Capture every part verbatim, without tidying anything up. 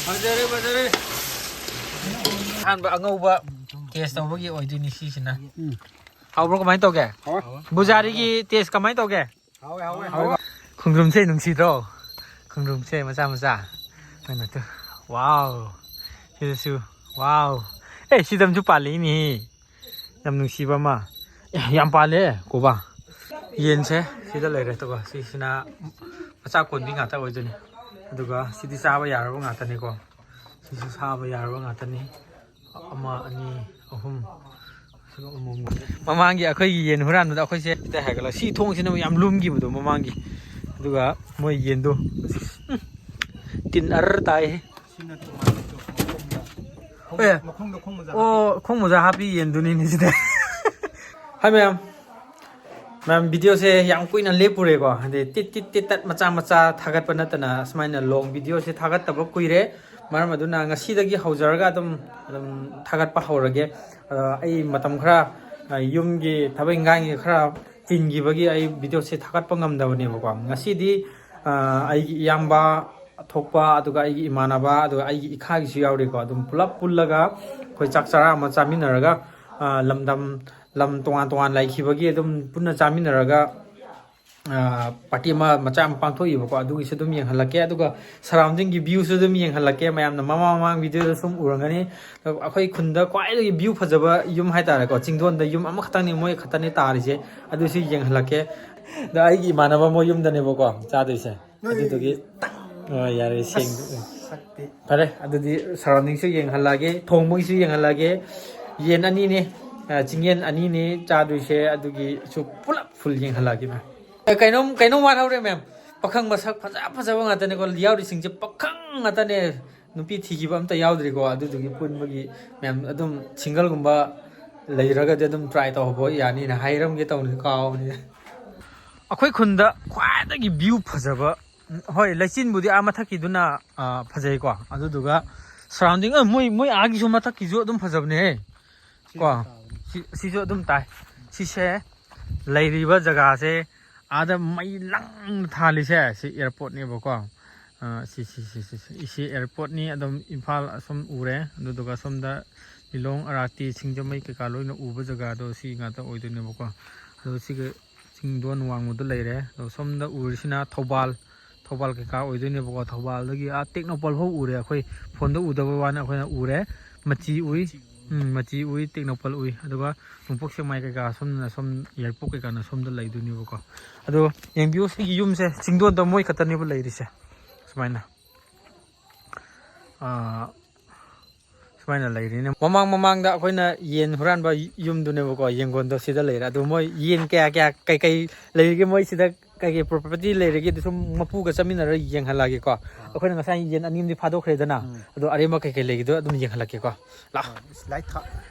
ꯐꯖꯔꯦ, ꯐꯖꯔꯦ꯫ ꯑꯍꯥꯟꯕ ꯑꯉꯧꯕ ꯇꯦꯁ ꯇꯧꯕꯒꯤ ꯑꯣꯏꯗꯣꯏꯅꯤ ꯁꯤꯁꯤꯅ꯫ ꯎꯝ꯫ ꯍꯥꯎꯕ꯭ꯔꯣ? ꯀꯃꯥꯏꯅ ꯇꯧꯒꯦ? ꯍꯥꯎꯋꯦ꯫ ꯕꯨꯖꯥꯔꯤꯒꯤ ꯇꯦꯁ ꯀꯃꯥꯏꯅ ꯇꯧꯒꯦ? ꯍꯥꯎꯋꯦ, ꯍꯥꯎꯋꯦ, ꯍꯥꯎꯋꯦ꯫ ꯈꯣꯡꯗ꯭ꯔꯨꯝꯁꯦ ꯅꯨꯡꯁꯤꯗ꯭ꯔꯣ? ꯈꯣꯡꯗ꯭ꯔꯨꯝꯁꯦ ꯃꯆꯥ ꯃꯆꯥ꯫ ꯅꯪꯅ ꯇꯨ-, ꯋꯥꯎ꯫ ꯁꯤꯗꯁꯨ, ꯋꯥꯎ꯫ ꯑꯦ, ꯁꯤꯗ ꯑꯃꯁꯨ ꯄꯥꯜꯂꯤꯅꯦ꯫ ꯌꯥꯝ ꯅꯨꯡꯁꯤꯕ ꯑꯃ꯫ ꯑꯦ, ꯌꯥꯝ ꯄꯥꯜꯂꯦ, ꯀꯣꯕ꯫ ꯌꯦꯟꯁꯦ ꯁꯤꯗ ꯂꯩꯔꯦ, ꯑꯗꯨꯒ ꯁꯤꯁꯤꯅ ꯃꯆꯥ ꯀꯣꯟꯕꯤ ꯉꯥꯛꯇ ꯑꯣꯏꯗꯣꯏꯅꯤ꯫ ꯑꯗꯨꯒ ꯁꯤꯗꯤ ꯆꯥꯕ ꯌꯥꯔꯕ ꯉꯥꯛꯇꯅꯤꯀꯣ꯫ ꯁꯤꯁꯨ ꯆꯥꯕ ꯌꯥꯔꯕ ꯉꯥꯛꯇꯅꯤ꯫ ꯑꯃ, ꯑꯅꯤ, ꯑꯍꯨꯝ꯫ ꯃꯃꯥꯡꯒꯤ ꯑꯩꯈꯣꯏꯒꯤ ꯌꯦꯟ ꯍꯨꯔꯥꯟꯕꯗ ꯑꯩꯈꯣꯏꯁꯦ ꯁꯤꯗ ꯍꯥꯏꯒꯠꯂꯒ ꯁꯤ ꯊꯣꯡꯁꯤꯅ ꯌꯥꯝ ꯂꯨꯝꯈꯤꯕꯗꯣ ꯃꯃꯥꯡꯒꯤ꯫ ꯑꯗꯨꯒ ꯃꯣꯏ ꯌꯦꯟꯗꯣ, ꯎꯝ, ꯇꯤꯟ ꯑꯔ ꯇꯥꯏꯍꯦ꯫ ꯁꯤꯅ ꯇꯣꯉꯥꯟꯕ ꯃꯈꯣꯡꯗ, ꯑꯦ꯫ ꯃꯈꯣꯡꯗ ꯈꯣꯡ ꯃꯣꯖꯥ ꯑꯣ, ꯈꯣꯡ ꯃꯣꯖꯥ ꯍꯥꯞꯄꯤ ꯌꯦꯟꯗꯨꯅꯤꯅꯦ ꯁꯤꯗ꯫ ꯍꯥꯏ ꯃꯌꯥꯝ꯫ ꯃꯌꯥꯝ, ꯚꯤꯗꯤꯑꯣꯁꯦ ꯌꯥꯝ ꯀꯨꯏꯅ ꯂꯦꯞꯄꯨꯔꯦꯀꯣ, ꯍꯥꯏꯗꯤ ꯇꯤꯠ ꯇꯤꯠ ꯇꯤꯠ ꯇꯠ ꯃꯆꯥ ꯃꯆꯥ ꯊꯥꯒꯠꯄ ꯅꯠꯇꯅ ꯁꯨꯃꯥꯏꯅ ꯂꯣꯡ ꯚꯤꯗꯤꯑꯣꯁꯦ ꯊꯥꯒꯠꯇꯕ ꯀꯨꯏꯔꯦ꯫ ꯃꯔꯝ ꯑꯗꯨꯅ ꯉꯁꯤꯗꯒꯤ ꯍꯧꯖꯔꯒ ꯑꯗꯨꯝ, ꯑꯗꯨꯝ ꯊꯥꯒꯠꯄ ꯍꯧꯔꯒꯦ꯫ ꯑꯗꯣ ꯑꯩ ꯃꯇꯝ ꯈꯔ, ꯑ, ꯌꯨꯝꯒꯤ ꯊꯕꯛ ꯏꯪꯈꯥꯡꯒꯤ ꯈꯔ ꯆꯤꯟꯈꯤꯕꯒꯤ ꯑꯩ ꯚꯤꯗꯤꯑꯣꯁꯦ ꯊꯥꯒꯠꯄ ꯉꯝꯗꯕꯅꯦꯕꯀꯣ꯫ ꯉꯁꯤꯗꯤ, ꯑ, ꯑꯩꯒꯤ ꯏꯌꯥꯝꯕ ꯊꯣꯛꯄ, ꯑꯗꯨꯒ ꯑꯩꯒꯤ ꯏꯃꯥꯟꯅꯕ, ꯑꯗꯨꯒ ꯑꯩꯒꯤ ꯏꯈꯥꯒꯤꯁꯨ ꯌꯥꯎꯔꯤꯀꯣ꯫ ꯑꯗꯨꯝ ꯄꯨꯂꯞ ꯄꯨꯜꯂꯒ ꯑꯩꯈꯣꯏ ꯆꯥꯛ ꯆꯔꯥ ꯑꯃ ꯆꯥꯃꯤꯟꯅꯔꯒ, ꯑ, ꯂꯝꯗꯝ, ꯂꯝ ꯇꯣꯉꯥꯟ ꯇꯣꯉꯥꯟ ꯂꯩꯈꯤꯕꯒꯤ ꯑꯗꯨꯝ ꯄꯨꯟꯅ ꯆꯥꯃꯤꯟꯅꯔꯒ, ꯑ, ꯄꯥꯔꯇꯤ ꯑꯃ ꯃꯆꯥ ꯑꯃ ꯄꯥꯡꯊꯣꯛꯏꯕꯀꯣ꯫ ꯑꯗꯨꯒꯤꯁꯨ ꯑꯗꯨꯝ ꯌꯦꯡꯍꯜꯂꯛꯀꯦ, ꯑꯗꯨꯒ ꯁꯔꯥꯎꯟꯗꯤꯡꯒꯤ ꯚ꯭ꯌꯨꯁꯨ ꯑꯗꯨꯝ ꯌꯦꯡꯍꯜꯂꯛꯀꯦ꯫ ꯃꯌꯥꯝꯅ ꯃꯃꯥꯡ ꯃꯃꯥꯡ ꯚꯤꯗꯤꯑꯣꯗ ꯁꯨꯝ ꯎꯔꯝꯒꯅꯤ, ꯑꯩꯈꯣꯏ ꯈꯨꯟꯗ ꯈ꯭ꯋꯥꯏꯗꯒꯤ ꯚ꯭ꯌꯨ ꯐꯖꯕ ꯌꯨꯝ ꯍꯥꯏꯇꯥꯔꯦꯀꯣ, ꯆꯤꯡꯗꯣꯟꯗ ꯌꯨꯝ ꯑꯃꯈꯛꯇꯪꯅꯤ, ꯃꯣꯏ ꯈꯛꯇꯅꯤ ꯇꯥꯔꯤꯁꯦ꯫ ꯑꯗꯨꯁꯨ ꯌꯦꯡꯍꯜꯂꯛꯀꯦ꯫ ꯑꯗꯣ ꯑꯩꯒꯤ ꯏꯃꯥꯟꯅꯕ ꯃꯣꯏ ꯌꯨꯝꯗꯅꯦꯕꯀꯣ ꯆꯥꯗꯣꯏꯁꯦ꯫ ꯅꯣꯏ ꯑꯗꯨꯗꯨꯒꯤ, ꯑ, ꯌꯥꯔꯦ, ꯁꯦꯡ-, ꯑꯁ, ꯁꯛꯇꯤ꯫ ꯐꯔꯦ, ꯑꯗꯨꯗꯤ ꯁꯔꯥꯎꯟꯗꯤꯡꯁꯨ ꯌꯦꯡꯍꯜꯂꯛꯑꯒꯦ, ꯊꯣꯡꯕꯒꯤꯁꯨ ꯌꯦꯡꯍꯜꯂꯛꯑꯒꯦ꯫ ꯌꯦꯟ ꯑꯅꯤꯅꯦ, ꯑ, ꯆꯤꯡꯌꯦꯟ ꯑꯅꯤꯅꯦ ꯆꯥꯗꯣꯏꯁꯦ, ꯑꯗꯨꯒꯤꯁꯨ ꯄꯨꯂꯞ ꯐꯨꯜ ꯌꯦꯡꯍꯜꯂꯛꯑꯒꯦ, ꯃꯦꯝ꯫ ꯑꯦ, ꯀꯩꯅꯣꯝ, ꯀꯩꯅꯣꯝ ꯋꯥꯠꯍꯧꯔꯦ, ꯃꯦꯝ꯫ ꯄꯥꯈꯪ ꯃꯁꯛ ꯐꯖ ꯐꯖꯕ ꯉꯥꯛꯇꯅꯦꯀꯣ ꯌꯥꯎꯔꯤꯁꯤꯡꯁꯦ, ꯄꯥꯈꯪ ꯉꯥꯛꯇꯅꯦ꯫ ꯅꯨꯄꯤ ꯊꯤꯈꯤꯕ ꯑꯝꯇ ꯌꯥꯎꯗ꯭ꯔꯤꯀꯣ, ꯑꯗꯨꯗꯨꯒꯤ ꯄꯨꯟꯕꯒꯤ ꯃꯌꯥꯝ ꯑꯗꯨꯝ ꯁꯤꯡꯒꯜꯒꯨꯝꯕ ꯂꯩꯔꯒꯗꯤ ꯑꯗꯨꯝ ꯇ꯭ꯔꯥꯏ ꯇꯧꯍꯧꯕ ꯌꯥꯅꯤꯅ ꯍꯥꯏꯔꯝꯒꯦ ꯇꯧꯅꯤ, ꯀꯥꯎꯕꯅꯤ꯫ ꯑꯩꯈꯣꯏ ꯈꯨꯟꯗ ꯈ꯭ꯋꯥꯏꯗꯒꯤ ꯚ꯭ꯌꯨ ꯐꯖꯕ, ꯍꯣꯏ, ꯂꯩꯆꯤꯟꯕꯨꯗꯤ ꯑꯥ ꯃꯊꯛꯀꯤꯗꯨꯅ, ꯑ, ꯐꯖꯩꯀꯣ, ꯑꯗꯨꯗꯨꯒ ꯁꯔꯥꯎꯟꯗꯤꯡ, ꯑ, ꯃꯣꯏ, ꯃꯣꯏ ꯑꯥꯒꯤꯁꯨ ꯃꯊꯛꯀꯤꯁꯨ ꯑꯗꯨꯝ ꯐꯖꯕꯅꯦꯍꯦ꯫ ꯀꯣ, ꯁꯤ, ꯁꯤꯁꯨ ꯑꯗꯨꯝ ꯇꯥꯏ꯫ ꯁꯤꯁꯦ ꯂꯩꯔꯤꯕ ꯖꯒꯥꯁꯦ, ꯑꯥꯗ ꯃꯩ ꯂꯪꯅ ꯊꯥꯜꯂꯤꯁꯦ, ꯁꯤ ꯑꯦꯌꯥꯔꯄꯣꯔꯠꯅꯦꯕꯀꯣ꯫ ꯑ, ꯁꯤ, ꯁꯤ, ꯁꯤ, ꯁꯤ, ꯁꯤ, ꯁꯤ ꯑꯦꯌꯥꯔꯄꯣꯔꯠꯅꯤ꯫ ꯑꯗꯨꯝ ꯏꯝꯐꯥꯜ ꯑꯁꯨꯝ ꯎꯔꯦ, ꯑꯗꯨꯗꯨꯒ ꯁꯣꯝꯗ ꯂꯤꯂꯣꯡ, ꯑꯔꯥꯇꯤ, ꯁꯤꯡꯖꯃꯩ ꯀꯩꯀꯥ ꯂꯣꯏꯅ ꯎꯕ ꯖꯒꯥꯗꯣ ꯁꯤ ꯉꯥꯛꯇ ꯑꯣꯏꯗꯣꯏꯅꯦꯕꯀꯣ꯫ ꯑꯗꯣ ꯁꯤꯒ ꯆꯤꯡꯗꯣꯟ ꯋꯥꯡꯃꯗ ꯂꯩꯔꯦ꯫ ꯑꯗꯣ ꯁꯣꯝꯗ ꯎꯔꯤꯁꯤꯅ ꯊꯧꯕꯥꯜ, ꯊꯧꯕꯥꯜ ꯀꯩꯀꯥ ꯑꯣꯏꯗꯣꯏꯅꯦꯕꯀꯣ꯫ ꯊꯧꯕꯥꯜꯗꯒꯤ ꯑꯥ ꯇꯦꯡꯅꯧꯄꯜ ꯐꯥꯎ ꯎꯔꯦ꯫ ꯑꯩꯈꯣꯏ ꯐꯣꯟꯗ ꯎꯗꯕ ꯋꯥꯅꯤ, ꯑꯩꯈꯣꯏꯅ ꯎꯔꯦ꯫ ꯃꯆꯤ ꯎꯏ꯫ ꯎꯝ, ꯃꯆꯤ ꯎꯏ, ꯇꯦꯡꯅꯧꯄꯜ ꯎꯏ꯫ ꯑꯗꯨꯒ ꯅꯣꯡꯄꯣꯛ ꯁꯦꯛꯃꯥꯏ ꯀꯩꯀꯥ ꯁꯣꯝꯗꯅ ꯁꯣꯝ ꯌꯥꯏꯔꯤꯄꯣꯛ ꯀꯩꯀꯥꯅ ꯁꯣꯝꯗ ꯂꯩꯗꯣꯏꯅꯦꯕꯀꯣ꯫ ꯑꯗꯣ ꯌꯦꯡꯕꯤꯌꯨ, ꯁꯤꯒꯤ ꯌꯨꯝꯁꯦ ꯆꯤꯡꯗꯣꯟꯗ ꯃꯣꯏ ꯈꯛꯇꯅꯦꯕ ꯂꯩꯔꯤꯁꯦ꯫ ꯁꯨꯃꯥꯏꯅ꯫ ꯑꯥ, ꯁꯨꯃꯥꯏꯅ ꯂꯩꯔꯤꯅꯦ꯫ ꯃꯃꯥꯡ ꯃꯃꯥꯡꯗ ꯑꯩꯈꯣꯏꯅ ꯌꯦꯟ ꯍꯨꯔꯥꯟꯕ ꯌꯨꯝꯗꯨꯅꯦꯕꯀꯣ, ꯌꯦꯡꯒꯣꯟꯗꯣ ꯁꯤꯗ ꯂꯩꯔꯦ꯫ ꯑꯗꯨ ꯃꯣꯏ ꯌꯦꯟ ꯀꯌꯥ ꯀꯌꯥ ꯀꯩꯀꯩ ꯂꯩꯔꯤꯒꯦ, ꯃꯣꯏ ꯁꯤꯗ ꯀꯩꯀꯩ ꯄ꯭ꯔꯣꯄꯔꯇꯤ ꯂꯩꯔꯤꯒꯦ, ꯑꯗꯨ ꯁꯨꯝ ꯃꯄꯨꯒ ꯆꯠꯃꯤꯟꯅꯔ ꯌꯦꯡꯍꯜꯂꯛꯑꯒꯦꯀꯣ꯫ ꯑꯩꯈꯣꯏꯅ ꯉꯁꯥꯏ ꯌꯦꯟ ꯑꯅꯤ ꯑꯃꯗꯤ ꯐꯥꯗꯣꯛꯈ꯭ꯔꯦꯗꯅ, ꯎꯝ꯫ ꯑꯗꯣ ꯑꯔꯦꯝꯕ ꯀꯩꯀꯩ ꯂꯩꯒꯦꯗꯣ ꯑꯗꯨꯝ ꯌꯦꯡꯍꯜꯂꯛꯀꯦꯀꯣ꯫ ꯂꯥꯛꯑꯣ꯫ ꯑꯁ, ꯂꯥꯏꯠ ꯊꯥ-,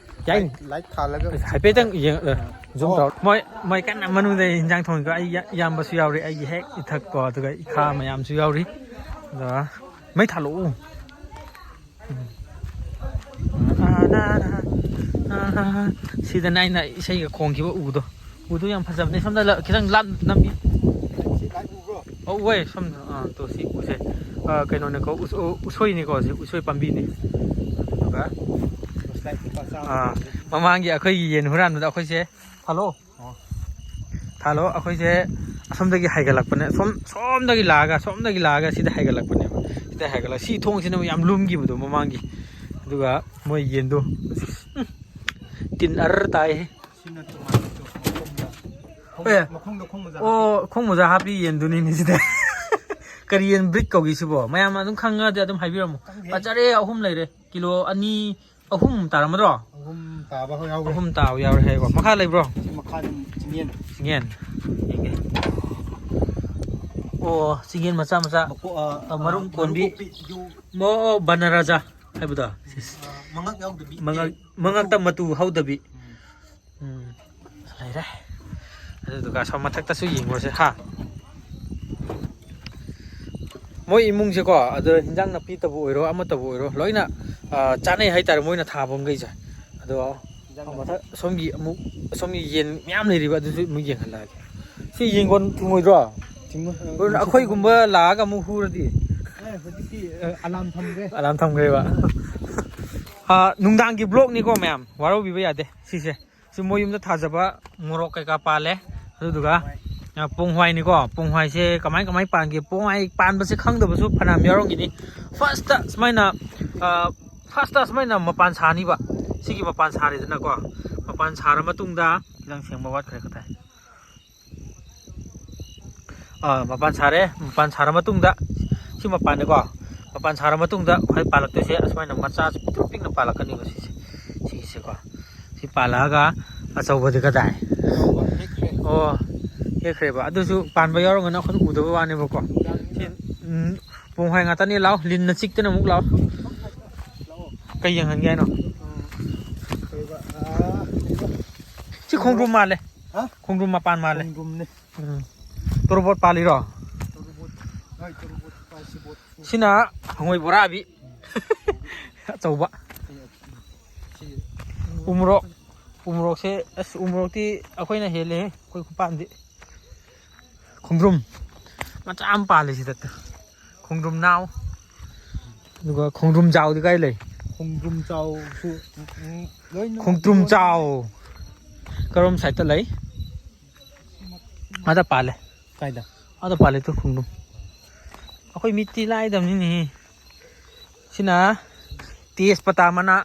ꯌꯥꯏ꯫ ꯂꯥꯏꯠ, ꯂꯥꯏꯠ ꯊꯥꯜꯂꯒ ꯑꯁ, ꯍꯥꯏꯐꯦꯠꯇꯪ ꯌꯦꯡ-, ꯑ, ꯖꯨꯝ ꯑꯣ꯫ ꯇꯧꯔꯣ꯫ ꯃꯣꯏ, ꯃꯣꯏ ꯀꯟꯅ ꯃꯅꯨꯡꯗ ꯏꯟꯖꯥꯡ ꯊꯣꯡꯉꯤꯀꯣ꯫ ꯑꯩ ꯏꯌꯥ-, ꯏꯌꯥꯝꯕꯁꯨ ꯌꯥꯎꯔꯤ, ꯑꯩꯒꯤ ꯍꯦꯛ ꯏꯊꯛꯀꯣ, ꯑꯗꯨꯒ ꯏꯈꯥ ꯃꯌꯥꯝꯁꯨ ꯌꯥꯎꯔꯤ꯫ ꯑꯗ ꯃꯩ ꯊꯥꯜꯂꯛꯎ꯫ ꯎꯝ꯫ ꯑ, ꯅ, ꯅ, ꯅ, ꯅ꯫ ꯁꯤꯗꯅꯦ ꯑꯩꯅ ꯏꯁꯩꯒ ꯈꯣꯡꯈꯤꯕ ꯎꯗꯣ꯫ ꯎꯗꯣ ꯌꯥꯝ ꯐꯖꯕꯅꯦ꯫ ꯁꯣꯝꯗ ꯂ-, ꯈꯤꯇꯪ ꯂꯥꯞ-, ꯅꯝꯕꯤ꯫ ꯁꯤ ꯂꯥꯏꯠ ꯎꯕ꯭ꯔꯣ? ꯑꯧ, ꯎꯋꯦ꯫ ꯁꯣꯝꯗ, ꯑꯥ, ꯇꯣ ꯁꯤ ꯎꯁꯦ꯫ ꯑ, ꯀꯩꯅꯣꯅꯦꯀꯣ, ꯎꯁ-, ꯎ-, ꯎꯁꯣꯏꯅꯤꯀꯣ, ꯁꯤ ꯎꯁꯣꯏ ꯄꯥꯝꯕꯤꯅꯤ꯫ ꯑꯗꯨꯒ, ꯇꯣꯔꯆ ꯂꯥꯏꯠ ꯂꯨꯄꯥ ꯆꯥꯝꯃ ꯑꯥ, ꯄꯤꯕꯗꯣ꯫ ꯃꯃꯥꯡꯒꯤ ꯑꯩꯈꯣꯏꯒꯤ ꯌꯦꯟ ꯍꯨꯔꯥꯟꯕꯗ ꯑꯩꯈꯣꯏꯁꯦ, ꯍꯜꯂꯣ꯫ ꯑꯣ꯫ ꯊꯥꯜꯂꯣ, ꯑꯩꯈꯣꯏꯁꯦ ꯑꯁꯣꯝꯗꯒꯤ ꯍꯥꯏꯒꯠꯂꯛꯄꯅꯦ꯫ ꯁꯣꯝ, ꯁꯣꯝꯗꯒꯤ ꯂꯥꯛꯑꯒ, ꯁꯣꯝꯗꯒꯤ ꯂꯥꯛꯑꯒ ꯁꯤꯗ ꯍꯥꯏꯒꯠꯂꯛꯄꯅꯦꯕ꯫ ꯁꯤꯗ ꯍꯥꯏꯒꯠꯂꯒ ꯁꯤ ꯊꯣꯡꯁꯤꯅ ꯌꯥꯝ ꯂꯨꯝꯈꯤꯕꯗꯣ ꯃꯃꯥꯡꯒꯤ꯫ ꯑꯗꯨꯒ ꯃꯣꯏ ꯌꯦꯟꯗꯣ, ꯎꯝ, ꯇꯤꯟ ꯑꯔ ꯇꯥꯏꯍꯦ꯫ ꯁꯤꯅ ꯇꯣꯉꯥꯟꯕ ꯃꯈꯣꯡꯗ, ꯑꯦ꯫ ꯃꯈꯣꯡꯗ ꯈꯣꯡ ꯃꯣꯖꯥ ꯑꯣ, ꯍꯥꯞꯄꯤ꯫ ꯈꯣꯡ ꯃꯣꯖꯥ ꯍꯥꯞꯄꯤ ꯌꯦꯟꯗꯨꯅꯤꯅꯦ ꯁꯤꯗ꯫ ꯀꯔꯤ ꯌꯦꯟ ꯕ꯭ꯔꯤꯠ ꯀꯧꯒꯦ ꯁꯤꯕꯣ? ꯃꯌꯥꯝ ꯑꯗꯨꯝ ꯈꯪꯉꯗꯤ ꯑꯗꯨꯝ ꯍꯥꯏꯕꯤꯔꯝꯃꯣ꯫ ꯈꯪꯗꯦ꯫ ꯐꯖꯔꯦ, ꯑꯍꯨꯝ ꯂꯩꯔꯦ꯫ ꯀꯤꯂꯣ ꯑꯅꯤ, ꯑꯍꯨꯝ ꯇꯥꯔꯝꯃꯗ꯭ꯔꯣ? ꯑꯍꯨꯝ ꯇꯥꯕ ꯌꯥꯎꯔꯦ꯫ ꯑꯍꯨꯝ ꯇꯥꯕ ꯌꯥꯎꯔꯦ ꯍꯥꯏꯀꯣ꯫ ꯃꯈꯥ ꯂꯩꯕ꯭ꯔꯣ? ꯁꯤ ꯃꯈꯥꯗ ꯆꯤꯡꯌꯦꯟ꯫ ꯆꯤꯡꯌꯦꯟ꯫ ꯌꯦꯡꯒꯦ꯫ ꯑꯣ, ꯆꯤꯡꯌꯦꯟ ꯃꯆꯥ ꯃꯆꯥ꯫ ꯃꯀꯣ-, ꯑ, ꯑ, ꯃꯔꯨꯝ ꯑ, ꯀꯣꯟꯕꯤ꯫ ꯃꯔꯨꯝ ꯀꯣꯛꯄꯤ, ꯌꯨ-, ꯑꯣ, ꯑꯣ, ꯕꯅꯔꯥꯖꯥ ꯍꯥꯏꯕꯗꯣ꯫ ꯑ, ꯃꯉꯛ ꯌꯥꯎꯗꯕꯤ꯫ ꯃꯉꯛ, ꯑꯦ, ꯃꯉꯛꯇ ꯃꯇꯨ꯫ ꯃꯇꯨ ꯍꯧꯗꯕꯤ꯫ ꯎꯝ꯫ ꯎꯝ꯫ ꯂꯩꯔꯦ꯫ ꯑꯗꯨꯗꯨꯒ ꯑꯁꯣꯝ ꯃꯊꯛꯇꯁꯨ ꯌꯦꯡꯉꯨꯔꯁꯦ, ꯍꯥ? ꯃꯣꯏ ꯏꯃꯨꯡꯁꯦꯀꯣ, ꯑꯗꯣ ꯍꯤꯟꯖꯥꯡ ꯅꯥꯄꯤꯇꯕꯨ ꯑꯣꯏꯔꯣ, ꯑꯃꯇꯕꯨ ꯑꯣꯏꯔꯣ, ꯂꯣꯏꯅ, ꯑ, ꯆꯥꯅꯩ ꯍꯥꯏꯇꯥꯔꯦ, ꯃꯣꯏꯅ ꯊꯥꯕ ꯃꯈꯩꯁꯦ꯫ ꯑꯗꯣ ꯍꯤꯟꯖꯥꯡ ꯅꯥꯄꯤ꯫ ꯃꯊꯛ ꯁꯣꯝꯒꯤ ꯑꯃꯨꯛ ꯁꯣꯝꯒꯤ ꯌꯦꯟ ꯃꯌꯥꯝ ꯂꯩꯔꯤꯕ, ꯑꯗꯨꯁꯨ ꯑꯃꯨꯛ ꯌꯦꯡꯍꯜꯂꯛꯑꯒꯦ꯫ ꯁꯤ ꯌꯦꯡꯒꯣꯟ ꯊꯨꯡꯉꯣꯏꯗ꯭ꯔꯣ? ꯊꯨꯡꯉꯣꯏ꯫ ꯑꯩꯈꯣꯏꯒꯨꯝꯕ ꯂꯥꯛꯑꯒ ꯑꯃꯨꯛ ꯍꯨꯔꯗꯤ? ꯑꯦ, ꯍꯧꯖꯤꯛꯇꯤ, ꯑ, ꯑꯂꯥꯝ ꯊꯝꯈ꯭ꯔꯦ꯫ ꯑꯂꯥꯝ ꯊꯝꯈ꯭ꯔꯦꯕ꯫ ꯑ, ꯅꯨꯡꯗꯥꯡꯒꯤ ꯕ꯭ꯂꯣꯛꯅꯤꯀꯣ ꯃꯌꯥꯝ, ꯋꯥꯔꯧꯕꯤꯕ ꯌꯥꯗꯦ ꯁꯤꯁꯦ꯫ ꯁꯤ ꯃꯣꯏ ꯌꯨꯝꯗ ꯊꯥꯖꯕ ꯃꯣꯔꯣꯛ ꯀꯩꯀꯥ ꯄꯥꯜꯂꯦ꯫ ꯑꯗꯨꯗꯨꯒ, ꯑ, ꯄꯣꯡ ꯍꯋꯥꯏꯅꯤꯀꯣ꯫ ꯄꯣꯡ ꯍꯋꯥꯏꯁꯦ ꯀꯃꯥꯏ ꯀꯃꯥꯏ ꯄꯥꯟꯒꯦ? ꯄꯣꯡ ꯍꯋꯥꯏ ꯄꯥꯟꯕꯁꯦ ꯈꯪꯗꯕꯁꯨ ꯐꯅꯌꯥꯝ ꯌꯥꯎꯔꯝꯒꯅꯤ꯫ ꯐꯥꯔꯁꯇ ꯁꯨꯃꯥꯏꯅ, ꯑ, ꯐꯥꯔꯁꯇ ꯁꯨꯃꯥꯏꯅ ꯃꯄꯥꯟ ꯁꯥꯅꯤꯕ꯫ ꯁꯤꯒꯤ ꯃꯄꯥꯟ ꯁꯥꯔꯦꯗꯅꯀꯣ꯫ ꯃꯄꯥꯟ ꯁꯥꯔ ꯃꯇꯨꯡꯗ, ꯈꯤꯇꯪ ꯁꯦꯡꯕ ꯋꯥꯠꯈ꯭ꯔꯦ ꯈꯇꯥꯏ꯫ ꯑꯥ, ꯃꯄꯥꯟ ꯁꯥꯔꯦ꯫ ꯃꯄꯥꯟ ꯁꯥꯔ ꯃꯇꯨꯡꯗ, ꯁꯤ ꯃꯄꯥꯟꯅꯤꯀꯣ꯫ ꯃꯄꯥꯟ ꯁꯥꯔ ꯃꯇꯨꯡꯗ ꯈ꯭ꯋꯥꯏ ꯄꯥꯜꯂꯛꯇꯣꯏꯁꯦ ꯑꯁꯨꯃꯥꯏꯅ ꯃꯆꯥꯁꯦ ꯄꯤꯛꯇ꯭ꯔꯨ ꯄꯤꯛꯅ ꯄꯥꯜꯂꯛꯀꯅꯤꯕ ꯁꯤꯁꯦ꯫ ꯁꯤꯒꯤꯁꯦꯀꯣ꯫ ꯁꯤ ꯄꯥꯜꯂꯛꯑꯒ ꯑꯆꯧꯕꯗꯤ ꯀꯗꯥꯏ? ꯑꯣ, ꯍꯦꯛꯈ꯭ꯔꯦ꯫ ꯑꯣ, ꯍꯦꯛꯈ꯭ꯔꯦꯕ꯫ ꯑꯗꯨꯁꯨ ꯄꯥꯟꯕ ꯌꯥꯎꯔꯝꯒꯅꯤ, ꯑꯩꯈꯣꯏꯅ ꯎꯗꯕ ꯋꯥꯅꯦꯕꯀꯣ꯫ ꯁꯤ, ꯎꯝ, ꯄꯣꯡꯍꯥꯏ ꯉꯥꯛꯇꯅꯤ꯫ ꯂꯥꯛꯑꯣ, ꯂꯤꯟꯅ ꯆꯤꯛꯇꯅ ꯑꯃꯨꯛ ꯂꯥꯛꯑꯣ꯫ ꯀꯩ ꯌꯦꯡꯍꯟꯒꯦ ꯍꯥꯏꯅꯣ? ꯎꯝ꯫ ꯀꯩꯕ? ꯑꯥ, ꯁꯤ ꯈꯣꯡꯗ꯭ꯔꯨꯝ ꯃꯥꯜꯂꯦ꯫ ꯍꯥ? ꯈꯣꯡꯗ꯭ꯔꯨꯝ ꯃꯄꯥꯟ ꯃꯥꯜꯂꯦ꯫ ꯈꯣꯡꯗ꯭ꯔꯨꯝꯅꯦ꯫ ꯎꯝ꯫ ꯇꯣꯔꯣꯕꯣꯠ ꯄꯥꯜꯂꯤꯔꯣ? ꯇꯣꯔꯣꯕꯣꯠ, ꯍꯣꯏ, ꯇꯣꯔꯣꯕꯣꯠ, ꯄꯥꯏꯁꯤꯕꯣꯠ꯫ ꯁꯤꯅ ꯍꯉꯣꯏ ꯕꯣꯔꯥꯕꯤ꯫ ꯑꯆꯧꯕ꯫ ꯁꯤ ꯎꯃꯣꯔꯣꯛ꯫ ꯎꯃꯣꯔꯣꯛꯁꯦ, ꯑꯁ, ꯎꯃꯣꯔꯣꯛꯇꯤ ꯑꯩꯈꯣꯏꯅ ꯍꯦꯜꯂꯦꯍꯦ, ꯑꯩꯈꯣꯏ ꯈꯨꯄꯥꯟꯗꯤ꯫ ꯈꯣꯡꯗ꯭ꯔꯨꯝ ꯃꯆꯥ ꯑꯃ ꯄꯥꯜꯂꯦ ꯁꯤꯗ꯫ ꯈꯣꯡꯗ꯭ꯔꯨꯝ ꯅꯥꯎ꯫ ꯑꯗꯨꯒ ꯈꯣꯡꯗ꯭ꯔꯨꯝ ꯆꯥꯎꯗꯤ ꯀꯥꯏ ꯂꯩ? ꯈꯣꯡꯗ꯭ꯔꯨꯝ ꯆꯥꯎꯁꯨ, ꯎꯝ, ꯎꯝ, ꯂꯣꯏꯅ ꯈꯣꯡꯗ꯭ꯔꯨꯝ ꯆꯥꯎ꯫ ꯀꯔꯣꯝ ꯁꯥꯏꯠꯇ ꯂꯩ? ꯑꯥꯗ ꯄꯥꯜꯂꯦ꯫ ꯀꯥꯏꯗ? ꯑꯥꯗ ꯄꯥꯜꯂꯦ ꯇꯨ ꯈꯣꯡꯗ꯭ꯔꯨꯝ꯫ ꯑꯩꯈꯣꯏ ꯃꯤꯠꯇꯤ ꯂꯥꯏꯗꯕꯅꯤꯅꯦꯍꯦ꯫ ꯁꯤꯅ ꯇꯦꯖꯄꯇꯥ ꯃꯅꯥ꯫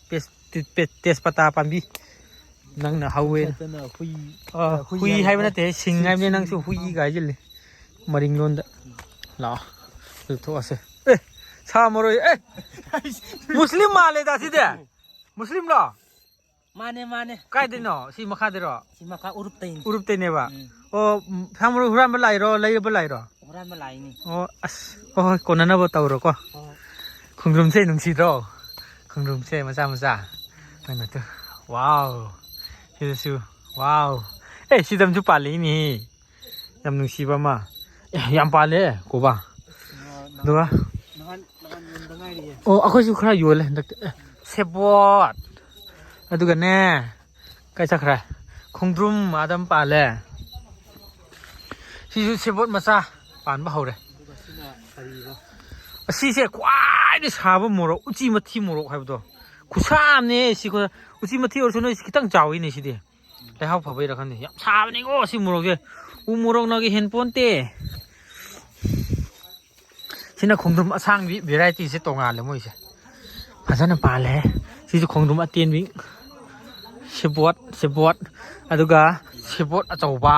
ꯇꯦꯖ-, ꯇꯦꯖ-, ꯇꯦꯖꯄꯇꯥ ꯄꯥꯝꯕꯤ꯫ ꯅꯪꯅ ꯍꯧꯋꯦ꯫ ꯁꯣꯝ ꯁꯥꯏꯠꯇꯅ ꯍꯨꯏ, ꯑ, ꯑ, ꯍꯨꯏ ꯍꯨꯏ ꯍꯥꯏꯕ ꯍꯥꯏꯕ ꯅꯠꯇꯦ, ꯁꯤꯡ ꯁꯤꯡ, ꯍꯥꯏꯕꯅꯦ, ꯁꯤꯡ ꯅꯪꯁꯨ ꯍꯨꯏꯒ ꯐꯥꯝ꯫ ꯍꯥꯏꯖꯤꯜꯂꯦ꯫ ꯃꯔꯤꯡꯂꯣꯟꯗ꯫ ꯂꯥꯛꯑꯣ꯫ ꯑꯗꯨ ꯊꯣꯛꯑꯁꯦ꯫ ꯑꯦ, ꯁꯥ ꯃꯔꯣꯏ, ꯑꯦ! ꯃꯨꯁꯂꯤꯝ ꯃꯥꯜꯂꯦꯗ ꯁꯤꯗꯤ꯫ ꯃꯨꯁꯂꯤꯝꯂꯣ? ꯃꯥꯅꯦ, ꯃꯥꯅꯦ꯫ ꯀꯥꯏꯗꯩꯅꯣ? ꯁꯤ ꯃꯈꯥꯗꯩꯔꯣ? ꯁꯤ ꯃꯈꯥ ꯎꯔꯨꯞꯇꯩꯅꯤ꯫ ꯎꯔꯨꯞꯇꯩꯅꯦꯕ? ꯎꯝ꯫ ꯑꯣ, ꯎꯝ, ꯁꯥ ꯃꯔꯣꯏ ꯍꯨꯔꯥꯟꯕ ꯂꯥꯛꯏꯔꯣ, ꯂꯩꯕ ꯂꯥꯛꯏꯔꯣ? ꯍꯨꯔꯥꯟꯕ ꯂꯥꯛꯏꯅꯤ꯫ ꯑꯣ, ꯑꯁ, ꯍꯣꯏ, ꯍꯣꯏ, ꯀꯣꯟꯅꯅꯕ ꯇꯧꯔꯣꯀꯣ꯫ ꯍꯣꯏ, ꯍꯣꯏ꯫ ꯈꯣꯡꯗ꯭ꯔꯨꯝꯁꯦ ꯅꯨꯡꯁꯤꯗ꯭ꯔꯣ? ꯈꯣꯡꯗ꯭ꯔꯨꯝꯁꯦ ꯃꯆꯥ ꯃꯆꯥ꯫ ꯅꯪꯅ ꯇꯨ-, ꯋꯥꯎ! ꯁꯤꯗꯁꯨ, ꯋꯥꯎ! ꯑꯦ, ꯁꯤꯗ ꯑꯃꯁꯨ ꯄꯥꯜꯂꯛꯏꯅꯦꯍꯦ꯫ ꯌꯥꯝ ꯅꯨꯡꯁꯤꯕ ꯑꯃ꯫ ꯑꯦ, ꯌꯥꯝ ꯄꯥꯜꯂꯦ, ꯀꯣꯕ꯫ ꯑꯗꯨꯒ ꯅꯍꯥꯟ, ꯅꯍꯥꯟ ꯌꯣꯟꯗ ꯉꯥꯏꯔꯤꯌꯦ꯫ ꯑꯣ, ꯑꯩꯈꯣꯏꯁꯨ ꯈꯔ ꯌꯣꯜꯂꯦ ꯍꯟꯗꯛꯇꯤ꯫ ꯑꯦ, ꯁꯦꯕꯣꯠ꯫ ꯑꯗꯨꯒꯅꯦ, ꯀꯥꯏ ꯆꯠꯈ꯭ꯔꯦ? ꯈꯣꯡꯗ꯭ꯔꯨꯝ ꯑꯗꯨꯝ ꯄꯥꯜꯂꯦ꯫ ꯁꯤꯁꯨ ꯁꯦꯕꯣꯠ ꯃꯆꯥ ꯄꯥꯟꯕ ꯍꯧꯔꯦ꯫ ꯑꯁꯤꯁꯦ ꯈ꯭ꯋꯥꯏꯗꯒꯤ ꯁꯥꯕ ꯃꯣꯔꯣꯛ, ꯎꯆꯤ ꯃꯊꯤ ꯃꯣꯔꯣꯛ ꯍꯥꯏꯕꯗꯣ꯫ ꯈꯨꯁꯥ ꯑꯃꯅꯦ ꯁꯤ꯫ ꯎꯆꯤ ꯃꯊꯤ ꯑꯣꯏꯔꯁꯨ ꯅꯣꯏ ꯈꯤꯇꯪ ꯆꯥꯎꯋꯤꯅꯦ ꯁꯤꯗꯤ꯫ ꯂꯩꯍꯥꯎ ꯐꯕꯩꯔꯥ ꯈꯪꯗꯦ, ꯌꯥꯝ ꯁꯥꯕꯅꯤꯀꯣ ꯁꯤ ꯃꯣꯔꯣꯛꯁꯦ꯫ ꯎ ꯃꯣꯔꯣꯛꯅꯒ ꯍꯦꯟ ꯄꯣꯟꯇꯦ꯫ ꯁꯤꯅ ꯈꯣꯡꯗ꯭ꯔꯨꯝ ꯑꯁꯥꯡꯕꯤ ꯚꯦꯔꯥꯏꯇꯤꯁꯦ ꯇꯣꯉꯥꯜꯂꯦ ꯃꯣꯏꯁꯦ꯫ ꯐꯖꯅ ꯄꯥꯜꯂꯦ꯫ ꯁꯤꯁꯨ ꯈꯣꯡꯗ꯭ꯔꯨꯝ ꯑꯇꯦꯟꯕꯤ꯫ ꯁꯦꯕꯣꯠ, ꯁꯦꯕꯣꯠ, ꯑꯗꯨꯒ ꯁꯦꯕꯣꯠ ꯑꯆꯧꯕ꯫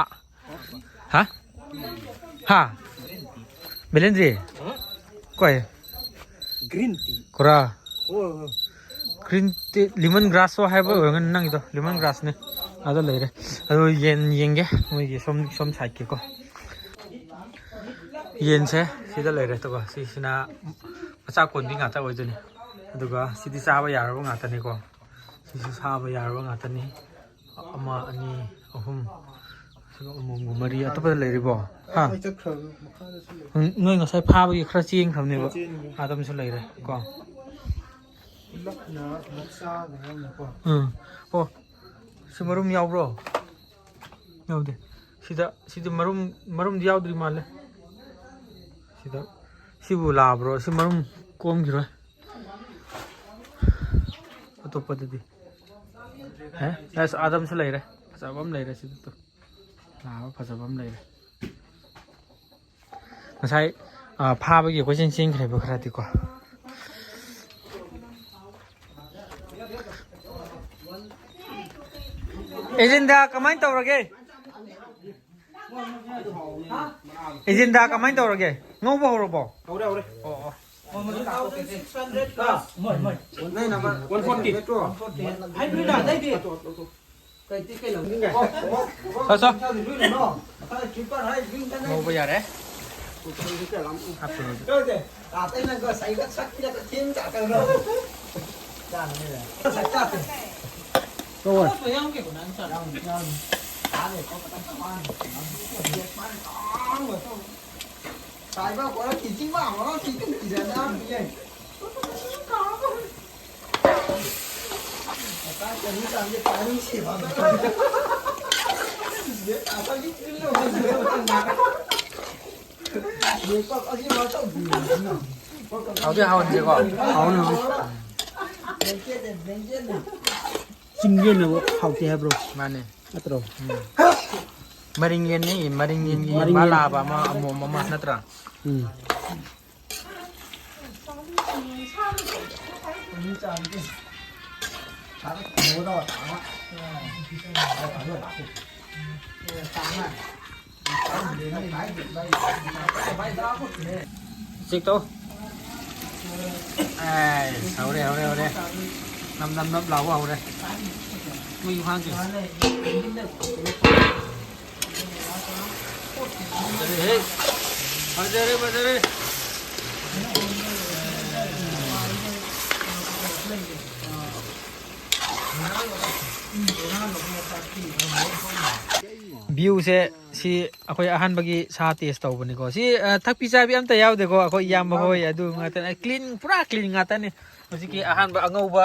ꯍꯥ? ꯍꯥ? ꯕꯦꯂꯦꯟꯗ꯭ꯔꯤ? ꯀꯣꯏ? Green tea꯫ ꯀꯣꯔꯥ? ꯍꯣꯏ, ꯍꯣꯏ꯫ Green tea, lemon grass ꯍꯥꯏꯕ ꯑꯣꯏꯔꯝꯒꯅꯤ ꯅꯪꯒꯤꯗꯣ, lemon grass ꯅꯦ꯫ ꯑꯗ ꯂꯩꯔꯦ꯫ ꯑꯗꯣ ꯌꯦꯟ ꯌꯦꯡꯒꯦ, ꯃꯣꯏꯒꯤ ꯁꯣꯝ, ꯁꯣꯝ side ꯀꯤꯀꯣ꯫ ꯌꯦꯟꯁꯦ ꯁꯤꯗ ꯂꯩꯔꯦ꯫ ꯑꯗꯨꯒ ꯁꯤꯁꯤꯅ ꯃꯆꯥ ꯀꯣꯟꯕꯤ ꯉꯥꯛꯇ ꯑꯣꯏꯗꯣꯏꯅꯤ꯫ ꯑꯗꯨꯒ ꯁꯤꯗꯤ ꯆꯥꯕ ꯌꯥꯔꯕ ꯉꯥꯛꯇꯅꯤꯀꯣ꯫ ꯁꯤꯁꯨ ꯆꯥꯕ ꯌꯥꯔꯕ ꯉꯥꯛꯇꯅꯤ꯫ ꯑꯃ, ꯑꯅꯤ, ꯑꯍꯨꯝ, ꯑꯗꯨꯒ ꯑꯃꯣꯝꯒ ꯃꯔꯤ꯫ ꯑꯇꯣꯞꯄꯗ ꯂꯩꯔꯤꯕꯣ? ꯍꯥ? ꯃꯣꯏ ꯆꯠꯈ꯭ꯔꯕ ꯃꯈꯥꯗꯁꯨ ꯂꯩ꯫ ꯎꯝ, ꯅꯣꯏ ꯉꯁꯥꯏ ꯐꯥꯕꯒꯤ ꯈꯔ ꯆꯦꯟꯈ꯭ꯔꯕꯅꯦꯕ꯫ ꯆꯦꯟꯈ꯭ꯔꯦ꯫ ꯑꯗꯨꯝꯁꯨ ꯂꯩꯔꯦ ꯀꯣ꯫ ꯄꯨꯂꯞꯅ ꯃꯆꯥꯒ ꯌꯥꯎꯅꯀꯣ꯫ ꯎꯝ꯫ ꯑꯣ, ꯁꯤ ꯃꯔꯨꯝ ꯌꯥꯎꯕ꯭ꯔꯣ? ꯌꯥꯎꯗꯦ꯫ ꯁꯤꯗ, ꯁꯤꯗꯤ ꯃꯔꯨꯝ, ꯃꯔꯨꯝꯗꯤ ꯌꯥꯎꯗ꯭ꯔꯤ ꯃꯥꯜꯂꯦ꯫ ꯁꯤꯗ, ꯁꯤꯕꯨ ꯂꯥꯕ꯭ꯔꯣ? ꯁꯤ ꯃꯔꯨꯝ ꯀꯣꯝꯈꯤꯔꯣꯏ꯫ ꯑꯇꯣꯞꯄꯗꯗꯤ꯫ ꯑꯦ? ꯑꯁ, ꯑꯗꯨꯝꯁꯨ ꯂꯩꯔꯦ꯫ ꯐꯖꯕ ꯑꯃ ꯂꯩꯔꯦ ꯁꯤꯗ ꯇꯨ꯫ ꯂꯥꯕ ꯐꯖꯕ ꯑꯃ ꯂꯩꯔꯦ꯫ ꯉꯁꯥꯏ, ꯑ, ꯐꯥꯕꯒꯤ ꯀꯣꯏꯆꯦꯟ ꯆꯦꯟꯈ꯭ꯔꯦꯕ ꯈꯔꯗꯤꯀꯣ꯫ ꯑꯦꯖꯦꯟꯗꯥ ꯀꯃꯥꯏꯅ ꯇꯧꯔꯒꯦ? ꯑꯦꯖꯦꯟꯗꯥ ꯀꯃꯥꯏꯅ ꯇꯧꯔꯒꯦ? ꯉꯧꯕ ꯍꯧꯔꯕꯣ? ꯍꯧꯔꯦ, ꯍꯧꯔꯦ꯫ ꯑꯣ, ꯑꯣ꯫ ꯅꯪ ꯅꯝꯕꯔ ꯋꯥꯟ ꯐꯣꯔꯇꯤ ꯅꯠꯇ꯭ꯔꯣ? ꯍꯥꯏꯕ꯭ꯔꯤꯗ ꯑꯇꯩꯗꯤ? ꯀꯩ ꯀꯩ ꯂꯧꯅꯤꯡꯒꯦ? ꯆꯠ, ꯆꯠ꯫ ꯃꯈꯥꯗ ꯀ꯭ꯔꯤꯄꯔ ꯍꯥꯏ ꯒ꯭ꯔꯤꯟ ꯀꯂꯔ꯫ ꯉꯧꯕ ꯌꯥꯔꯦ꯫ ꯍꯥꯞꯄꯨꯔꯣ꯫ ꯇꯧꯗꯦ꯫ ꯑꯇꯩꯅ ꯉꯁꯥꯏꯒ ꯁꯛꯄꯤꯔꯒ ꯊꯦꯡ ꯆꯥꯛꯀꯗ꯭ꯔꯣ? ꯆꯥꯅꯕ ꯂꯩꯔꯦ꯫ ꯉꯁꯥꯏ ꯆꯥꯛꯇꯦ꯫ ꯀꯧꯋꯦ꯫ ꯃꯌꯥꯝ ꯀꯩꯀꯣ ꯅꯪ ꯆꯥ-, ꯌꯥꯎꯅꯤ, ꯌꯥꯎꯅꯤ꯫ ꯆꯥꯅꯤ, ꯈꯣꯠꯄ ꯇꯧꯔ ꯃꯥꯅꯤ꯫ ꯃꯥꯅꯤ ꯇꯥꯡꯕ ꯇꯧ꯫ ꯁꯥꯏꯕ ꯀꯣꯔ ꯀꯤꯆꯤꯡ ꯃꯥ ꯍꯣꯔꯣ ꯀꯤꯆꯤꯡ ꯀꯤꯖꯅ ꯌꯦꯡ꯫ ꯍꯥꯎꯗꯤ ꯍꯥꯎꯍꯟꯁꯦꯀꯣ꯫ ꯍꯥꯎꯅ ꯍꯥꯎꯅ꯫ ꯆꯤꯡꯒꯦꯅꯕꯨ ꯍꯥꯎꯇꯦ ꯍꯥꯏꯕ꯭ꯔꯣ? ꯃꯥꯅꯦ꯫ ꯅꯠꯇ꯭ꯔꯣ? ꯃꯔꯤꯡ ꯌꯦꯟꯅꯤ, ꯃꯔꯤꯡ ꯌꯦꯟꯒꯤ ꯃꯔꯤꯡ ꯌꯦꯟ꯫ ꯃꯥ ꯂꯥꯕ ꯑꯃ, ꯑꯃꯣꯝ ꯑꯃ ꯅꯠꯇ꯭ꯔꯥ? ꯎꯝ꯫ ꯆꯦꯛ ꯇꯧ꯫ ꯑꯦ, ꯍꯧꯔꯦ, ꯍꯧꯔꯦ, ꯍꯧꯔꯦ꯫ ꯅꯝ, ꯅꯝ, ꯅꯝ ꯂꯥꯎꯕ ꯍꯧꯔꯦ꯫ ꯃꯣꯏ ꯈꯥꯡꯁꯦ꯫ ꯐꯖꯔꯦꯍꯦ꯫ ꯐꯖꯔꯦ, ꯐꯖꯔꯦ꯫ View ꯁꯦ ꯁꯤ ꯑꯩꯈꯣꯏ ꯑꯍꯥꯟꯕꯒꯤ ꯁꯥ test ꯇꯧꯕꯅꯤꯀꯣ꯫ ꯁꯤ, ꯑ, ꯊꯛꯄꯤ ꯆꯥꯕꯤ ꯑꯝꯇ ꯌꯥꯎꯗꯦꯀꯣ꯫ ꯑꯩꯈꯣꯏ ꯏꯌꯥꯝꯕ ꯍꯣꯏ ꯑꯗꯨ ꯉꯥꯛꯇꯅꯦ꯫ Clean, ꯄꯨꯔꯥ clean ꯉꯥꯛꯇꯅꯤ꯫ ꯍꯧꯖꯤꯛꯀꯤ ꯑꯍꯥꯟꯕ ꯑꯉꯧꯕ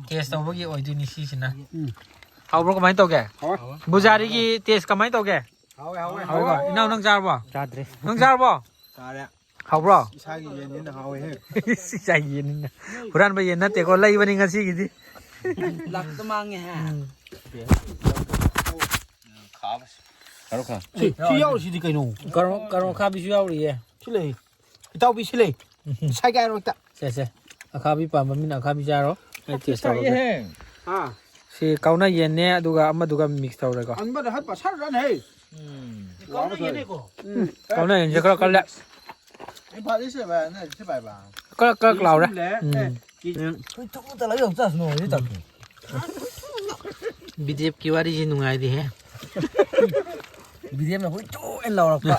test ꯇꯧꯕꯒꯤ ꯑꯣꯏꯗꯣꯏꯅꯤ ꯁꯤꯁꯤꯅ꯫ ꯎꯝ꯫ ꯍꯥꯎꯕ꯭ꯔꯣ? ꯀꯃꯥꯏꯅ ꯇꯧꯒꯦ? ꯍꯥꯎꯋꯦ꯫ ꯕꯨꯖꯥꯔꯤꯒꯤ test ꯀꯃꯥꯏꯅ ꯇꯧꯒꯦ? ꯍꯥꯎꯋꯦ, ꯍꯥꯎꯋꯦ, ꯍꯥꯎꯋꯦꯀꯣ? ꯍꯥꯎꯋꯦ꯫ ꯏꯅꯥꯎ, ꯅꯪ ꯆꯥꯔꯕꯣ? ꯆꯥꯗ꯭ꯔꯤ꯫ ꯅꯪ ꯆꯥꯔꯕꯣ? ꯆꯥꯔꯦ꯫ ꯍꯥꯎꯕ꯭ꯔꯣ? ꯏꯁꯥꯒꯤ ꯌꯦꯟꯅꯤꯅ ꯍꯥꯎꯋꯦꯍꯦ꯫ ꯏꯁꯥꯒꯤ ꯌꯦꯟꯅꯤꯅ꯫ ꯍꯨꯔꯥꯟꯕ ꯌꯦꯟ ꯅꯠꯇꯦꯀꯣ, ꯂꯩꯕꯅꯤ ꯉꯁꯤꯒꯤꯗꯤ꯫ ꯂꯥꯛꯇ ꯃꯥꯡꯉꯦ, ꯍꯥ? ꯎꯝ꯫ ꯁꯤ, ꯁꯤ ꯌꯥꯎꯔꯤꯁꯤꯗꯤ ꯀꯩꯅꯣ? ꯀꯔꯣ-, ꯀꯔꯣ ꯈꯥꯕꯤꯁꯨ ꯌꯥꯎꯔꯤꯌꯦ꯫ ꯁꯤ ꯂꯩ꯫ ꯏꯇꯥꯎꯕꯤ, ꯁꯤ ꯂꯩ꯫ ꯁꯥꯏꯒꯥꯏꯔꯣ ꯍꯦꯛꯇ꯫ ꯁꯦ, ꯁꯦ꯫ ꯑꯈꯥꯕꯤ ꯄꯥꯝꯕ ꯃꯤꯅ ꯑꯈꯥꯕꯤ ꯆꯥꯔꯣ꯫ ꯑꯩ test ꯇꯧꯔꯒꯦ꯫ ꯍꯥ? ꯁꯤ ꯀꯥꯎꯅ ꯌꯦꯟꯅꯦ, ꯑꯗꯨꯒ ꯑꯃꯗꯨꯒ mix ꯇꯧꯔꯦꯀꯣ꯫ ꯑꯟꯕꯗ ꯍꯠꯄ ꯁꯔ ꯔꯟ ꯍꯦ꯫ ꯎꯝ꯫ ꯀꯥꯎꯅ ꯌꯦꯟꯅꯦꯀꯣ꯫ ꯎꯝ꯫ ꯀꯥꯎꯅ ꯌꯦꯟꯁꯦ ꯈꯔ ꯀꯜꯂꯦ꯫ ꯏꯝꯐꯥꯜꯗꯤ ꯁꯤ ꯚꯥꯏ, ꯅꯣꯏ ꯁꯤ ꯚꯥꯏ ꯚꯥꯏ꯫ ꯀꯔꯛ ꯀꯔꯛ ꯂꯥꯎꯔꯦ꯫ ꯁꯤ ꯂꯩ꯫ ꯎꯝ꯫ ꯑꯦ, ꯀꯦꯖꯤ꯫ ꯍꯣꯏ, ꯊꯨꯝ ꯇꯂꯥ ꯌꯥꯝ ꯆꯥꯁꯅꯨ, ꯍꯧꯖꯤꯛ ꯇꯥꯛꯄꯤꯌꯨ꯫ ꯕꯤ ꯖꯤ ꯑꯦꯐꯀꯤ ꯋꯥꯔꯤꯁꯤ ꯅꯨꯡꯉꯥꯏꯔꯤꯍꯦ꯫ ꯕꯤ ꯖꯤ ꯑꯦꯐꯅ ꯍꯨꯏ ꯆꯨ ꯍꯥꯏꯅ ꯂꯥꯎꯔꯛꯄ꯫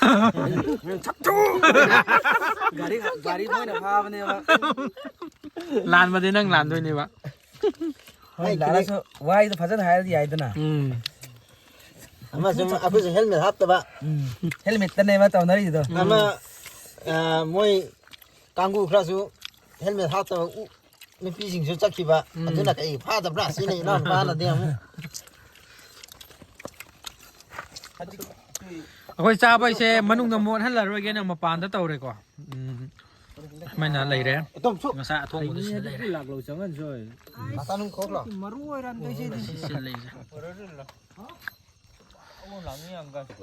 ꯒꯥꯔꯤ, ꯒꯥꯔꯤ ꯃꯣꯏꯅ ꯐꯥꯕꯅꯦꯕ꯫ ꯂꯥꯟꯕꯗꯤ ꯅꯪ ꯂꯥꯟꯗꯣꯏꯅꯦꯕ꯫ ꯍꯣꯏ, ꯂꯥꯜꯂꯁꯨ ꯋꯥꯍꯩꯗꯣ ꯐꯖꯅ ꯍꯥꯏꯔꯗꯤ ꯌꯥꯏꯗꯅ꯫ ꯎꯝ꯫ ꯑꯃꯁꯨ ꯑꯩꯈꯣꯏꯁꯨ helmet ꯍꯥꯞꯇꯕ꯫ ꯎꯝ꯫ Helmetꯇꯅꯦꯕ ꯇꯧꯅꯔꯤꯗꯣ꯫ ꯑꯃ, ꯑ, ꯃꯣꯏ ꯀꯥꯡꯕꯨ ꯈꯔꯁꯨ helmet ꯍꯥꯞꯇꯕ ꯎ-, ꯅꯨꯄꯤꯁꯤꯡꯁꯨ ꯆꯠꯈꯤꯕ꯫ ꯎꯝ꯫ ꯑꯗꯨꯅ ꯀꯩ ꯐꯥꯗꯕ꯭ꯔꯥ ꯁꯤꯅꯤ ꯏꯅꯥꯎ ꯅꯨꯄꯥꯅꯗꯤ ꯑꯃꯨꯛ꯫ ꯑꯩꯈꯣꯏ ꯆꯥꯕꯩꯁꯦ ꯃꯅꯨꯡꯗ ꯃꯣꯠꯍꯜꯂꯔꯣꯏꯒꯦꯅ ꯃꯄꯥꯟꯗ ꯇꯧꯔꯦꯀꯣ꯫ ꯎꯝ, ꯁꯨꯃꯥꯏꯅ ꯂꯩꯔꯦ꯫ ꯉꯁꯥꯏ ꯑꯊꯣꯡꯕꯗꯨ ꯁꯤꯗ ꯂꯩꯔꯦ꯫ ꯃꯔꯨ ꯑꯣꯏꯔ ꯁꯤꯁꯦ ꯂꯩꯁꯦ꯫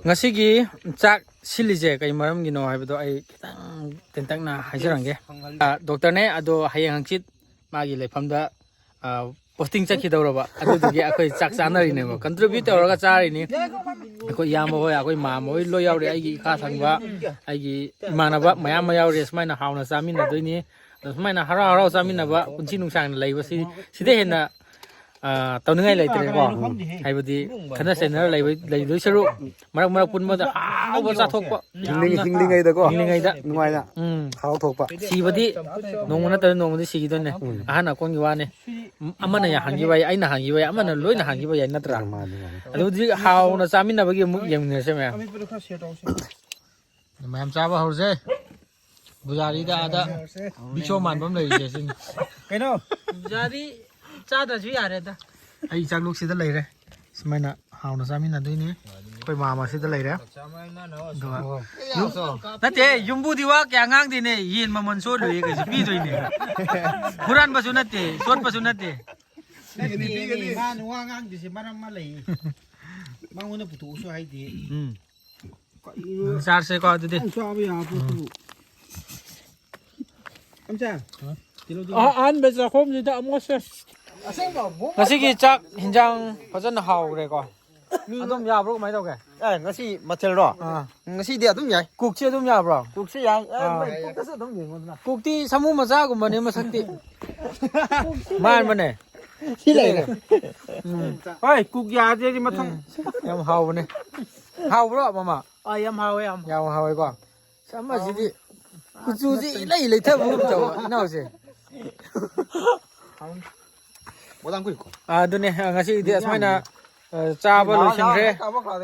ꯉꯁꯤꯒꯤ ꯆꯥꯛ ꯁꯤꯜꯂꯤꯁꯦ ꯀꯩ ꯃꯔꯝꯒꯤꯅꯣ ꯍꯥꯏꯕꯗꯣ ꯑꯩ ꯈꯤꯇꯪ ꯇꯦꯟꯇꯛꯅ ꯍꯥꯏꯖꯔꯝꯒꯦ꯫ ꯑ, ꯗꯣꯛꯇꯔꯅꯦ, ꯑꯗꯣ ꯍꯌꯦꯡ ꯍꯪꯆꯤꯠ ꯃꯥꯒꯤ ꯂꯩꯐꯝꯗ, ꯑ, ꯄꯣꯁꯇꯤꯡ ꯆꯠꯈꯤꯗꯧꯔꯕ꯫ ꯑꯗꯨꯗꯨꯒꯤ ꯑꯩꯈꯣꯏ ꯆꯥꯛ ꯆꯥꯅꯔꯤꯅꯦꯕ, ꯀꯟꯇ꯭ꯔꯤꯕ꯭ꯌꯨꯠ ꯇꯧꯔꯒ ꯆꯥꯔꯤꯅꯤ꯫ ꯑꯩꯈꯣꯏ ꯏꯌꯥꯝꯕ ꯍꯣꯏ, ꯑꯩꯈꯣꯏ ꯃꯥꯝꯃ ꯍꯣꯏ ꯂꯣꯏ ꯌꯥꯎꯔꯤ, ꯑꯩꯒꯤ ꯏꯈꯥ ꯊꯪꯕ, ꯑꯩꯒꯤ ꯏꯃꯥꯟꯅꯕ ꯃꯌꯥꯝ ꯑꯃ ꯌꯥꯎꯔꯤ꯫ ꯁꯨꯃꯥꯏꯅ ꯍꯥꯎꯅ ꯆꯥꯃꯤꯟꯅꯗꯣꯏꯅꯤ꯫ ꯑꯗꯣ ꯁꯨꯃꯥꯏꯅ ꯍꯔꯥꯎ ꯍꯔꯥꯎ ꯆꯥꯃꯤꯟꯅꯕ, ꯄꯨꯟꯁꯤ ꯅꯨꯡꯁꯥꯡꯅ ꯂꯩꯕꯁꯤ, ꯁꯤꯗ ꯍꯦꯟꯅ ꯑ, ꯇꯧꯅꯤꯡꯉꯥꯏ ꯂꯩꯇ꯭ꯔꯦꯀꯣ꯫ ꯍꯥꯏꯕꯗꯤ ꯈꯠꯅ ꯆꯩꯅꯔ ꯂꯩꯕ, ꯂꯩꯗꯣꯏ ꯁꯔꯨꯛ ꯃꯔꯛ ꯃꯔꯛ ꯄꯨꯟꯕꯗ ꯍꯥꯎꯕ ꯆꯥꯊꯣꯛꯄ꯫ ꯍꯤꯡꯂꯤ-, ꯌꯥꯝꯅ ꯍꯤꯡꯂꯤꯉꯩꯗꯀꯣ ꯍꯤꯡꯂꯤꯉꯩꯗ꯫ ꯅꯨꯡꯉꯥꯏꯅ ꯎꯝ꯫ ꯍꯔꯥꯎꯊꯣꯛꯄ꯫ ꯁꯤꯕꯗꯤ ꯅꯣꯡꯃ ꯅꯠꯇ꯭ꯔ ꯅꯣꯡꯃꯗꯤ ꯁꯤꯈꯤꯗꯣꯏꯅꯦ꯫ ꯎꯝ꯫ ꯑꯍꯟ ꯑꯀꯣꯟꯒꯤ ꯋꯥꯅꯤ꯫ ꯑꯃꯅ ꯌꯥ-, ꯍꯟꯈꯤꯕ ꯌꯥꯏ, ꯑꯩꯅ ꯍꯟꯈꯤꯕ ꯌꯥꯏ, ꯑꯃꯅ ꯂꯣꯏꯅ ꯍꯟꯈꯤꯕ ꯌꯥꯏ, ꯅꯠꯇ꯭ꯔꯥ? ꯎꯝ, ꯃꯥꯅꯤ, ꯃꯥꯅꯤ꯫ ꯑꯗꯨꯗꯤ ꯍꯥꯎꯅ ꯆꯥꯃꯤꯟꯅꯕꯒꯤ ꯑꯃꯨꯛ ꯌꯦꯡꯃꯤꯟꯅꯔꯁꯦ ꯃꯌꯥꯝ꯫ ꯃꯌꯥꯝ ꯆꯥꯕ ꯍꯧꯔꯁꯦ꯫ ꯕꯨꯖꯥꯔꯤꯗ ꯑꯥꯗ ꯕꯤꯁꯣ ꯃꯥꯟꯕ ꯑꯃ ꯂꯩꯔꯤꯁꯦ ꯁꯤꯅꯤ꯫ ꯀꯩꯅꯣ? ꯕꯨꯖꯥꯔꯤ ꯆꯥꯗ꯭ꯔꯁꯨ ꯌꯥꯔꯦꯗ꯫ ꯑꯩ ꯆꯥꯛꯂꯨꯛꯁꯤꯗ ꯂꯩꯔꯦ꯫ ꯁꯨꯃꯥꯏꯅ ꯍꯥꯎꯅ ꯆꯥꯃꯤꯟꯅꯗꯣꯏꯅꯤ꯫ ꯑꯩꯈꯣꯏ ꯃꯥꯝꯃꯁꯤꯗ ꯂꯩꯔꯦ꯫ ꯑꯗꯨꯒ ꯅꯠꯇꯦ, ꯌꯨꯝꯕꯨꯗꯤ ꯋꯥ ꯀꯌꯥ ꯉꯥꯡꯗꯦꯅꯦ꯫ ꯌꯦꯟ ꯃꯃꯜ ꯁꯣꯜꯂꯨꯏ ꯀꯩꯁꯨ ꯄꯤꯗꯣꯏꯅꯦ꯫ ꯍꯨꯔꯥꯟꯕꯁꯨ ꯅꯠꯇꯦ, ꯁꯣꯠꯄꯁꯨ ꯅꯠꯇꯦ꯫ ꯄꯤꯒꯅꯤ, ꯄꯤꯒꯅꯤ꯫ ꯃꯥꯅ ꯋꯥ ꯉꯥꯡꯗ꯭ꯔꯤꯁꯦ ꯃꯔꯝ ꯑꯃ ꯂꯩ꯫ ꯃꯉꯣꯟꯗ ꯄꯨꯊꯣꯛꯎꯁꯨ ꯍꯥꯏꯗꯦ꯫ ꯎꯝ꯫ ꯀꯔꯤꯅꯣ? ꯆꯥꯔꯁꯦꯀꯣ ꯑꯗꯨꯗꯤ꯫ ꯌꯥꯝ ꯆꯥꯕ ꯌꯥꯕ ꯄꯣꯠꯇꯨꯕꯨ꯫ ꯎꯝ꯫ ꯑꯝꯆꯥ, ꯀꯤꯂꯣꯗꯨ ꯑꯍ-, ꯑꯍꯥꯟꯕ ꯆꯥꯛꯈꯣꯝꯁꯤꯗ ꯑꯃꯨꯛ ꯁꯦ꯫ ꯑꯁꯦꯡꯕ ꯑꯃꯨꯛ ꯉꯁꯤꯒꯤ ꯆꯥꯛ ꯍꯤꯟꯖꯥꯡ ꯐꯖꯅ ꯍꯥꯎꯈ꯭ꯔꯦꯀꯣ꯫ ꯑꯗꯨꯝ ꯌꯥꯕ꯭ꯔꯣ, ꯀꯃꯥꯏꯅ ꯇꯧꯒꯦ? ꯑꯦ, ꯉꯁꯤ ꯃꯊꯦꯜꯔꯣ? ꯑꯥ꯫ ꯉꯁꯤꯗꯤ ꯑꯗꯨꯝ ꯌꯥꯏ꯫ ꯀꯨꯛꯁꯤ ꯑꯗꯨꯝ ꯌꯥꯕ꯭ꯔꯣ? ꯀꯨꯛꯁꯤ ꯌꯥꯏ꯫ ꯑꯦ, ꯑꯥ꯫ ꯃꯣꯏ ꯀꯨꯛꯇꯁꯨ ꯑꯗꯨꯝ ꯌꯦꯡꯉꯣꯗꯅ꯫ ꯀꯨꯛꯇꯤ ꯁꯥꯃꯨ ꯃꯆꯥꯒꯨꯝꯕꯅꯦ ꯃꯁꯛꯇꯤ꯫ ꯃꯥꯟꯕꯅꯦ꯫ ꯁꯤ ꯂꯩꯔꯦ꯫ ꯎꯝ꯫ ꯍꯣꯏ, ꯀꯨꯛ ꯌꯥꯗ꯭ꯔꯗꯤ ꯃꯊꯪ꯫ ꯎꯝ꯫ ꯌꯥꯝ ꯍꯥꯎꯕꯅꯦ꯫ ꯍꯥꯎꯕ꯭ꯔꯣ, ꯃꯃꯥ? ꯑꯥ, ꯌꯥꯝ ꯍꯥꯎꯋꯦ, ꯌꯥꯝ꯫ ꯌꯥꯝ ꯍꯥꯎꯋꯦꯀꯣ꯫ ꯑꯁ, ꯑꯃꯁꯤꯗꯤ ꯀꯨꯆꯨꯁꯤ ꯏꯂꯩ ꯂꯩꯊꯕꯒꯨꯝ ꯇꯧꯕ ꯏꯅꯥꯎꯁꯦ꯫ ꯑꯥ, ꯑꯗꯨꯅꯦ, ꯑꯥ, ꯉꯁꯤꯒꯤꯗꯤ ꯑꯁꯨꯃꯥꯏꯅ, ꯑꯥ, ꯆꯥꯕ ꯂꯣꯏꯁꯤꯟꯈ꯭ꯔꯦ꯫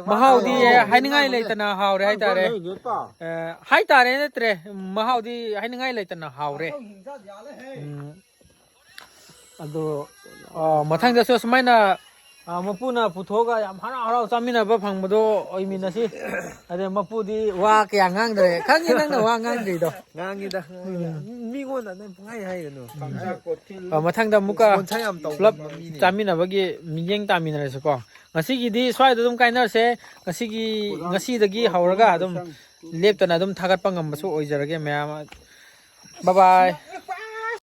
ꯃꯍꯥꯎꯗꯤ ꯍꯥꯏꯅꯤꯡꯉꯥꯏ ꯂꯩꯇꯅ ꯍꯥꯎꯔꯦ ꯍꯥꯏꯇꯥꯔꯦ꯫ ꯑꯥ, ꯍꯥꯏꯇꯥꯔꯦ ꯅꯠꯇ꯭ꯔꯦ, ꯃꯍꯥꯎꯗꯤ ꯍꯥꯏꯅꯤꯡꯉꯥꯏ ꯂꯩꯇꯅ ꯍꯥꯎꯔꯦ꯫ ꯎꯝ꯫ ꯑꯗꯣ ꯑ, ꯃꯊꯪꯗꯁꯨ ꯁꯨꯃꯥꯏꯅ ꯑ, ꯃꯄꯨꯅ ꯄꯨꯊꯣꯛꯑꯒ ꯌꯥꯝ ꯍꯔꯥꯎ ꯍꯔꯥꯎ ꯆꯥꯃꯤꯟꯅꯕ ꯐꯪꯕꯗꯣ ꯑꯣꯏꯃꯤꯟꯅꯁꯤ꯫ ꯑꯗꯩ ꯃꯄꯨꯗꯤ ꯋꯥ ꯀꯌꯥ ꯉꯥꯡꯗ꯭ꯔꯦ, ꯈꯪꯉꯤ ꯅꯪꯅ ꯋꯥ ꯉꯥꯡꯗ꯭ꯔꯤꯗꯣ꯫ ꯉꯥꯡꯉꯤꯗ ꯉꯥꯡꯉꯤꯗ꯫ ꯃꯤꯉꯣꯟꯗ ꯅꯪ ꯄꯨꯡꯍꯥꯏ ꯍꯥꯏꯒꯅꯨ꯫ ꯑ, ꯃꯊꯪꯗ ꯑꯃꯨꯛꯀ ꯏꯁꯄꯣꯟꯁꯔ ꯌꯥꯝ ꯇꯧꯕ ꯄꯨꯂꯞ ꯃꯤꯅꯦ꯫ ꯆꯥꯃꯤꯟꯅꯕꯒꯤ ꯃꯤꯠꯌꯦꯡ ꯇꯥꯃꯤꯟꯅꯔꯁꯤꯀꯣ꯫ ꯉꯁꯤꯒꯤꯗꯤ ꯁ꯭ꯋꯥꯏꯗ ꯑꯗꯨꯝ ꯀꯥꯏꯅꯔꯁꯦ꯫ ꯉꯁꯤꯒꯤ ꯉꯁꯤꯗꯒꯤ ꯍꯧꯔꯒ ꯑꯗꯨꯝ ꯂꯦꯞꯇꯅ ꯑꯗꯨꯝ ꯊꯥꯒꯠꯄ ꯉꯝꯕꯁꯨ ꯑꯣꯏꯖꯔꯒꯦ ꯃꯌꯥꯝ꯫ ꯕꯥꯏ ꯕꯥꯏ꯫